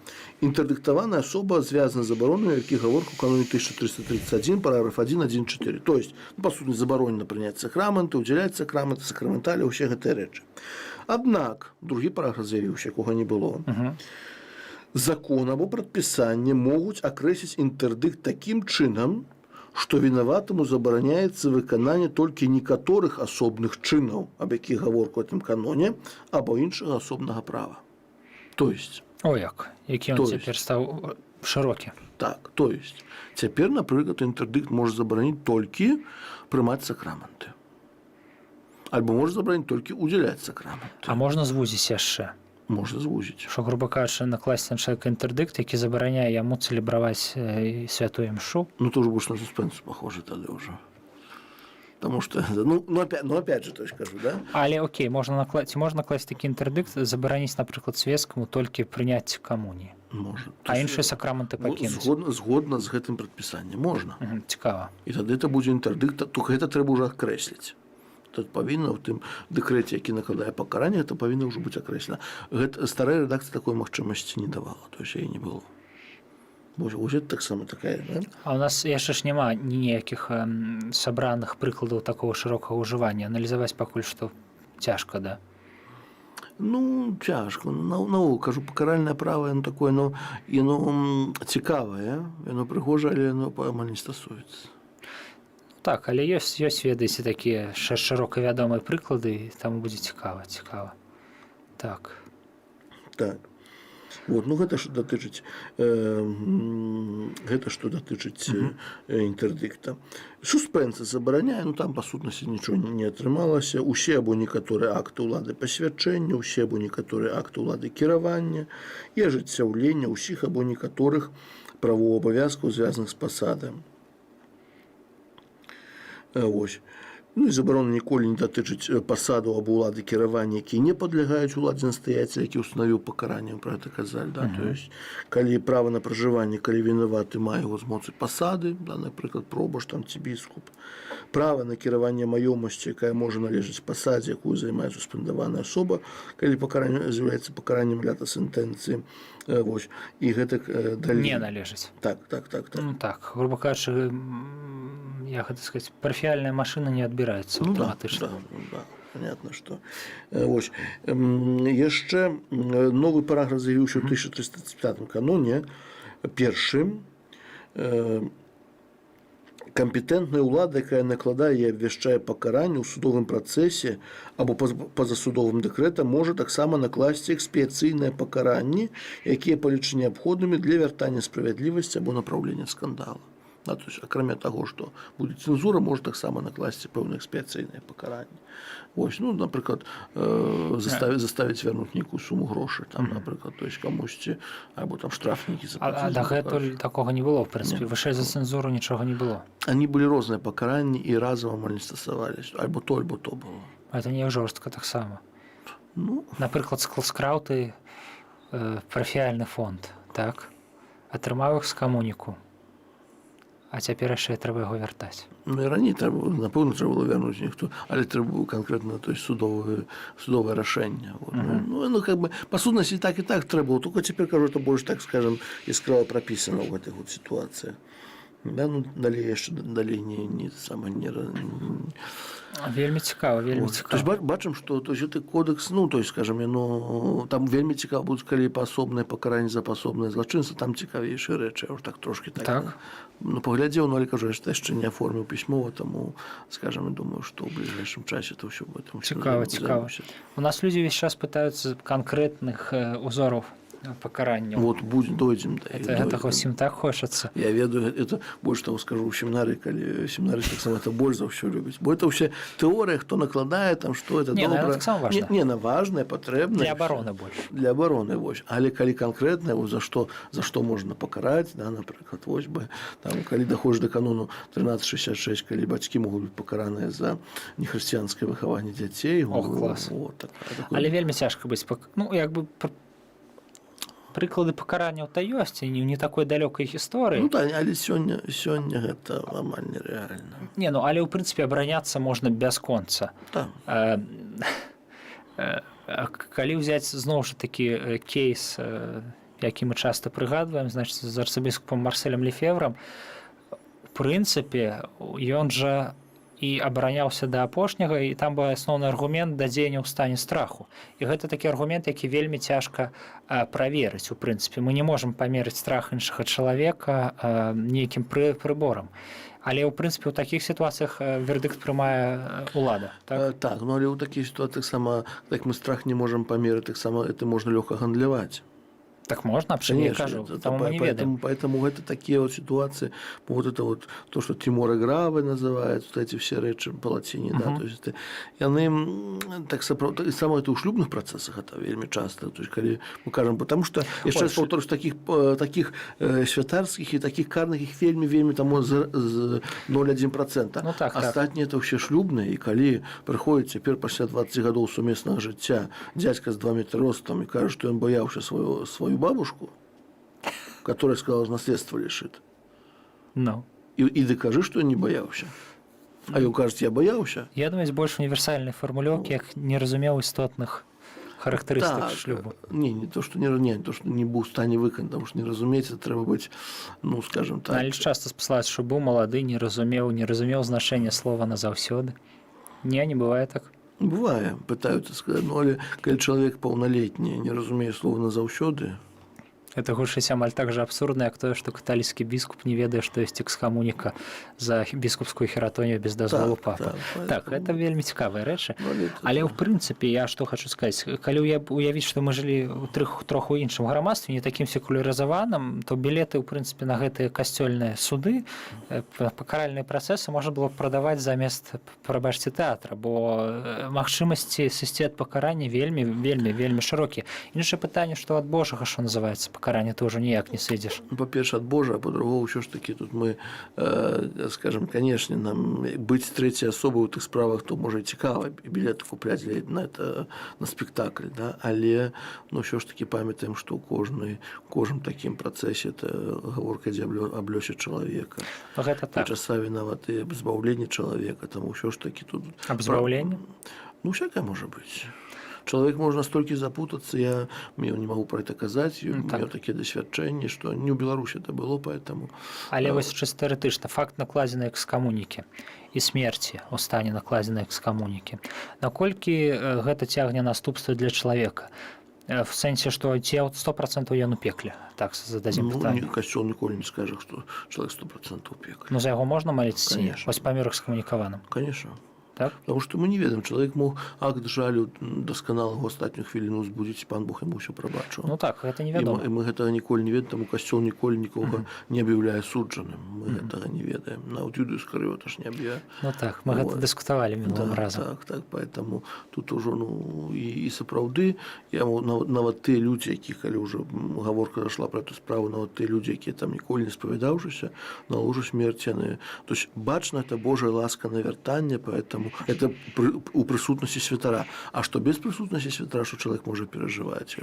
Інтэрдыктаваная асоба звязана з забаронаю, які гаворка ў каноне 1331, параграф 1, 1, 4. То есть, ну, па сутнасці, забаронена прыняць сакраменты, удзяляць сакраменты, сакраменталі, ўсе гэтыя рэчы. Аднак, другі параграф з'явіўся, якога не было. Закон або прадпісанне могуць акрэсіць інтэрдыкт такім чынам, што вінаватаму забараняецца выкананне толькі некаторых асобных чынаў, аб якіх гаворка ў гэтым каноне, або іншага асобнага права. То есть, О, як, які ён То есть. цяпер стаў шырокі. Так, то есть, цяпер, напрыклад, інтэрдыкт можа забараніць толькі прымаць сакраменты. Альбо можа забараніць толькі удзяляць сакраменты. А можна звузіць яшчэ? Можна звузіць. Що, грубо кажучы, накласці на чалавека інтэрдыкт, які забараняе яму цэлебраваць святую імшу? Ну, тоже больше на суспенсу похоже тогда уже. Потому что, ну, опять же, то есть, скажу, да? Але окей, можна накласці, можна накласці такі інтэрдыкт, забараніць, напрыклад, свецкаму толькі прыняцце камуніі, Можна. а іншыя сакраменты пакінуць. Згодна з гэтым прадпісаннем можна. Цікава. І тады это будзе інтэрдыкт, только гэта трэба ўжо акрэсліць. Тут павінна ў тым дэкрэце, які накладае пакаранне, гэта павінна ўжо быць акрэслена. Гэта старая рэдакцыя такой магчымасці не давала, то есть яе не было. Вось это таксама такая, да? А у нас яшчэ ж няма ніякіх сабраных прыкладаў такого шырокага ўжывання. Аналізаваць пакуль што цяжка, да? Ну, цяжка. Ну, наогул, кажу, пакаральнае права, яно такое, ну, яно цікавае, яно прыгожае, але яно амаль не стасуецца. Так, але ёсць, ведаеце, такія шырока вядомыя прыклады, таму будзе цікава. Так. Так. Вот, ну, гэта што датычыць інтэрдыкта. Суспэнса забараняе, ну, там па сутнасці нічого не атрымалася. Усе або некаторыя акты ўлады пасвячэння, усе або некаторыя акты ўлады кіравання і ажыццяўлення ўсіх або некаторых правоў, абавязкаў, звязаных з пасадам. Вось. Ну і забарона ніколі не датычыць пасаду або ўлады кіравання, якія не падлягаюць уладзе настояцеля, які ўстанавіў пакаранне, про это казалі, да? То есть калі права на пражыванне, калі вінаваты мае яго з моцы пасады, да, напрыклад, пробашч там ці біскуп. Права на кіраванне маёмасці, якая можа належаць пасадзе, якую займае суспендаваная асоба, калі пакаранне з'яўляецца пакараннем лята сентэнцыі. Вось і гэтак далей. Не належыць. Так. Ну так, грубо кажучы, як гэта сказать, парафіяльная машына не адбіраецца Ну, да, аўтаматычна. Да, понятно, что вось яшчэ новы параграф з'явіўся ў 1335 каноне першым. Кампетэнтная ўлада, якая накладае і абвяшчае пакаранне ў судовым працэсе або пазасудовым дэкрэтам, можа таксама накласці экспіяцыйныя пакаранні, якія палічы неабходнымі для вяртання справядлівасці або напраўлення скандала. Да, то есть, акрамя таго, што будзе цэнзура, можа таксама накласці пэўныя экспіяцыйныя пакаранні. Вось, ну, напрыклад, заставіць вярнуць нейкую суму грошай, там, напрыклад, то есть камусьці, або там штраф нейкі А заплаціць, дагэтуль кажучы. такога не было, в прынцыпе. Не. Вышэй за цэнзуру нічога не было. Они былі розныя пакаранні і разам амаль не стасавались. Альбо то было. Это не жорстка таксама. Ну, Напрыклад, скраў ты парафіяльны фонд, так? Атрымаў экскамуніку. А цяпер яшчэ трэба яго вяртаць. Ну і раней трэба было, напэўна, трэба было вярнуць ніхто, але трэба было канкрэтна, то есть судовае рашэнне. Вот. Ну, как бы, па сутнасці, так і так трэба было, только цяпер, кажу, это больш, так скажем, яскрава прапісана ў гэтых вот сітуацыях. Да, ну, далей яшчэ далей не сама не, Вельмі цікава, вельмі Вот. То есть цікава. бачым, што, то есть, гэты кодекс, ну, то есть, скажем, яно там вельмі цікава будуць, калі паасобнае пакаранне за паасобнае злачынства, там цікавейшыя рэчы. Я ўж так трошки так, ну, паглядзеў, ну, але кажу, я ж яшчэ не аформіў пісьмова, таму, скажем, я думаю, што ў бліжэйшым часе то ўсё этом усё Цікава, цікава. займуся. У нас людзі ўвесь час пытаюцца канкрэтных узораў пакаранняў. Вот будь дойдзем да іх, Это, гэтага дойдзем. ўсім так хочацца. Я ведаю, это больш того скажу, у семінары, калі семінары таксама это больш за ўсё любяць. Бо это ўсе тэорыя, хто накладае там, што это Не, ну, добра. яна таксама важна. Не, не, она важная, патрэбная. Для абароны больш. Для абароны, вось. Але калі канкрэтна, вот за што можна пакараць, да, напрыклад, вось бы, там, калі даходзіш да канону 1366, калі бацькі могуць быць пакараныя за нехрысціянскае выхаванне дзяцей. Ох, Ну, клас. Вот, такое. Але вельмі цяжка быць ну, як бы прыклады пакаранняў то ёсць і не такой далёкай гісторыі. Ну, да, але сёння гэта амаль нерэальна. Не, ну але ў прынцыпе абараняцца можна бясконца. Так. Калі ўзяць зноў жа такі кейс, які мы часта прыгадваем, значит, з арцыбіскупам Марселем Лефеврам, у прынцыпе, ён жа і абараняўся да апошняга, і там быў асноўны аргумент да дзеяння ў стане страху. І гэта такі аргумент, які вельмі цяжка праверыць. У прынцыпе, мы не можам памерыць страх іншага чалавека нейкім прыборам. Але ў прынцыпе ў такіх сітуацыях вердыкт прымае улада, так? Так, ну але ў такіх сітуацыях таксама, так мы страх не можам памерыць, таксама это можна лёгка гандляваць. Так можна, аб чым я Конечно, кажу, таму мы не ведаем. Поэтому это такие вот ситуации, вот это вот то, что timore gravi называют, вот эти все рэчы по латине, да, то есть это, яны так і само это ў шлюбных працэсах это вельмі часто, то есть калі мы кажам, потому что яшчэ раз Ой, паўторюсь, таких святарскіх і таких карных іх вельмі вельмі там з 0,1%. Ну так. Астатнія это ўсе шлюбныя, і калі прыходзіць цяпер пасля 20 гадоў сумеснага жыцця дзядзька з 2 метра ростам і кажа, што ён баяўся сваю бабушку, которая сказала, наследство лишит. Ну. І дакажы, што ён не баяўся. А ён кажа: «Я баяўся». Я думаю, больш універсальнай фармулёўкі, як не разумеў істотных характарыстык Так, шлюбу. Не то, что не то, что не быў у стане выканаць, потому что не разумець, это трэба быць, ну, скажем так. Але ж часта спасылаюць, што быў малады, не разумеў значэння слова «назаўсёды». Не бывае так. Бывае, пытаюцца сказаць, ну, але калі чалавек паўналетні не разумее слова «назаўсёды», Это гучыць амаль так жа абсурдна, як тое, што каталіцкі біскуп не ведае, што ёсць экскамуніка за біскупскую хератонію без дазволу папы. Так, Так, это вельмі цікавыя рэчы. Ну, але это Але ў прынцыпе я што хочу сказаць, калі уявіць, што мы жылі ў троху іншым грамадстве, не такім секулярызаваным, то білеты ў прынцыпе на гэтыя касцёльныя суды, пакаральныя працэсы можна было б прадаваць замест, прабачце, тэатра, бо магчымасці сысці ад пакарання вельмі, вельмі, вельмі шырокія. Іншае пытанне, што ад Божага, што называецца, пакарання. пакарання ты ўжо ніяк не сыдзеш. Ну, па-перша, ад Божа, а па-другое, ўсё ж такі тут мы, скажем, конечно, нам быць трэцяй асобай у тых справах, то, можа, і цікава, і білеты купляць на это, на спектакль, да? Але, ну, ўсё ж такі памятаем, што ў кожным такім працэсе это гаворка ідзе аб лёсе чалавека. Ну, гэта І так. часамі нават і аб збаўленні чалавека, там ўсё ж такі тут. Аб збаўленні? Ну, всякое может быть. Человек может настолько запутаться, я мне не могу про это казаць, у меня такие дасвядчэнні, что не ў Беларуси это было, поэтому. Але вось чыста тэарэтычна факт накладзенай экскамунікі і смерці ў стане накладзенай экскамунікі. Наколькі гэта цягне наступствы для чалавека? В сэнсе, што ці 100% ён у пекле, так зададзім Ну, пытанне. не, касцёл ніколі не скажа, что человек 100% у пекле. Ну, за яго можна маліцца ці не? Конечно. Вось памёр экскамунікаваным. Конечно. Так? Потому что мы не ведаем, чалавек мог акт жалю дасканалага астатнюю хвіліну збудзіць, пан Бог яму ўсё прабачыў. Ну так, гэта І невядома. мы гэтага ніколі не ведаем, таму касцёл ніколі нікога не аб'яўляе суджаным. Мы гэтага не ведаем. Нават Юду Іскарыёта ж не аб'яўляе. Ну так, мы гэта Вот. дыскутавалі мінулым разам. Так, поэтому тут ужо, ну, і сапраўды я нават тыя людзі, якіх, калі ўжо гаворка зашла пра эту справу, нават тыя людзі, якія там ніколі не спавядаўшыся, на ложу смерці яны, то есть бачна, это Божая ласка навяртання, поэтому это у прысутнасці святара. А што без прысутнасці святара, што чалавек можа перажываць,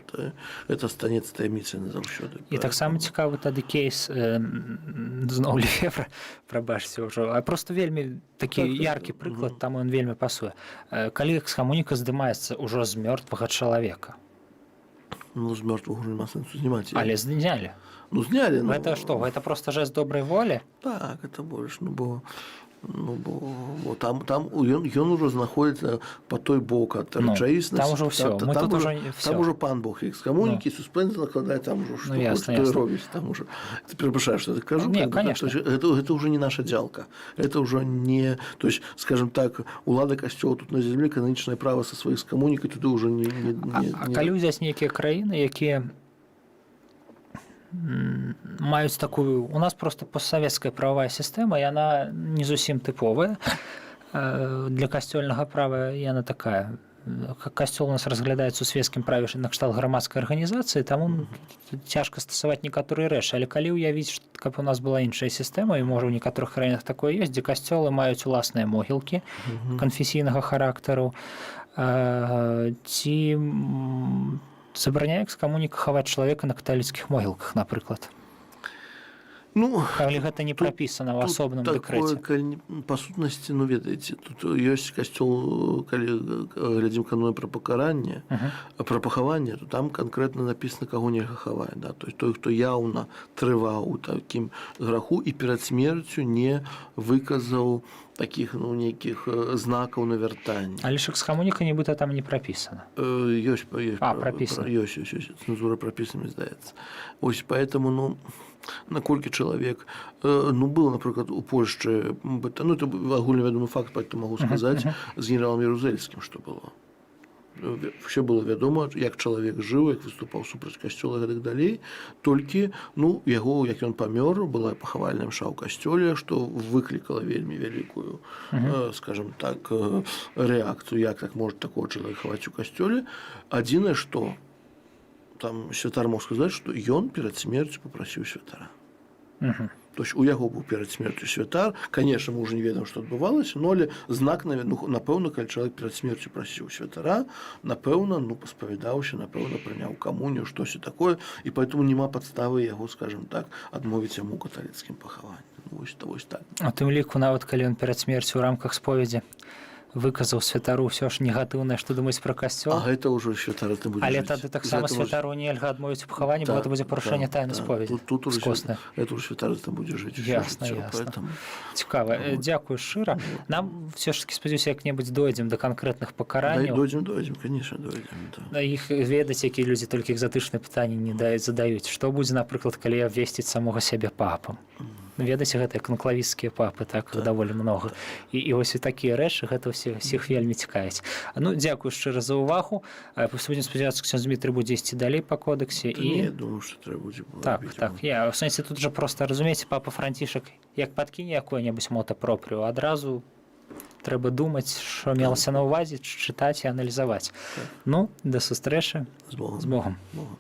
это станецца таямніцай назаўсёды. І таксама цікавы тады кейс, зноў Лефевра, прабачце ўжо, а просто вельмі такі яркі прыклад, там ён вельмі пасуе. Калі экскамуніка здымаецца ўжо з мёртвага чалавека? Ну, з мёртвага ўжо няма сэнсу здымаць. Але знялі. Ну, знялі, ну. Гэта што, гэта просто жест добрай волі? Так, это больш, ну бо там ён ужо знаходзіцца по той бок ад Ну, рэчаіснасці. там ужо ўсё, мы там тут ужо, ужо там всё. ужо пан Бог экскамунікі, суспензы накладае, там ужо што Ну, ясна, хоча, то і ясна. робіць, там уже. Ты перапрашаю, што я так кажу, Не, как бы, да, конечно. то есть это уже не наша дзялка, это уже не, то есть, скажем так, улада касцёла тут на земле кананічнае права са сваіх экскамунікай туды уже не, не, А не. калі ўзяць нейкія краіны, якія маюць такую, у нас просто постсавецкая прававая сістэма, яна не зусім тыповая для касцёльнага права, яна такая, касцёл у нас разглядаецца у светскім праве накшталт грамадскай арганізацыі, таму цяжка стасаваць некаторыя рэчы. Але калі ўявіць, каб у нас была іншая сістэма, і, можа, ў некаторых краінах такое ёсць, дзе касцёлы маюць уласныя могілкі канфесійнага характару, ці забараняе экскамуніка хаваць чалавека на каталіцкіх могілках, напрыклад, Ну, калі гэта не прапісана ў тут асобным такое, дэкрэце? Калі па сутнасці, ну, ведаеце, тут ёсць касцёл, калі глядзім канон пра пакаранне, пра пахаванне, то там канкрэтна напісана, каго нельга хаваць, да? То есть той, хто яўна трываў у такім граху і перад смерцю не выказаў такіх, ну, нейкіх знакаў навяртання. Але ж экскамуніка нібыта там не прапісана. Ёсць, А, прапісана. Ёсць, цэнзура прапісана, мне здаецца. Ось, поэтому, ну, наколькі чалавек, ну, был, напрыклад, у Польшчы, ну, это агульнавядомы факт, поэтому могу сказаць, з генералам Ярузельскім, што было. Все было вядома, як чалавек жыў, як выступаў супраць касцёла і гэтак далей. Толькі, ну, яго, як ён памёр, была пахавальная мша ў касцёле, што выклікала вельмі вялікую, скажем так, рэакцыю, як так можа такого чалавека хаваць у касцёле. Адзінае, што там святар мог сказаць, што ён перад смерцю папрасіў святара. То есть у яго быў перад смерцю святар. Конечно, мы уже не ведаем, што адбывалася, но але знак, ну, напэўна, калі чалавек перад смерцю прасіў святара, напэўна, ну, паспавядаўся, напэўна, прыняў камунію, штосьці такое, і поэтому няма падставы яго, скажем так, адмовіць яму каталіцкім пахаванні. Ну, вось, то вось так. У тым ліку нават калі ён перад смерцю ў рамках споведзі выказаў святару ўсё ж негатыўнае, што думаць пра касцёл. А гэта ўжо святар ты будзе Але жыць. тады таксама З гэтага святару нельга адмовіць у пахаванні, бо гэта будзе парушэнне тайны споведзі. Тут уже Скосна. Это уже святар там будзе жыць усё Ясна, жыццё, ясна. поэтому Цікава. Дзякую шчыра. Нам все ж таки, спадзяюся, як-небудзь дойдзем да канкрэтных пакаранняў. Дойдзем, дойдзем, конечно, дойдзем, да. На іх, ведаць, якія людзі толькі экзатычныя пытанні не даюць, задаюць. Што будзе, напрыклад, калі абвесціць самога сябе папам? Ну, ведаеце, гэтыя канклавісцкія папы, так, даволі много, і вось і такія рэчы, гэта ўсе усіх вельмі цікавіць. Ну, дзякую шчыра за ўвагу. Будзем спадзявацца, ксёндз Дмітрый будзе ісці далей па кодэксе. Та І не, я думаю, што трэба будзе так, рабіць. так, я ў сэнсе, тут жа просто, разумееце, папа Францішак як падкіне якое-небудзь motu proprio, адразу трэба думаць, що мелася на ўвазе, чытаць і аналізаваць. Ну, да сустрэчы. З Богом. З Богом. Богом.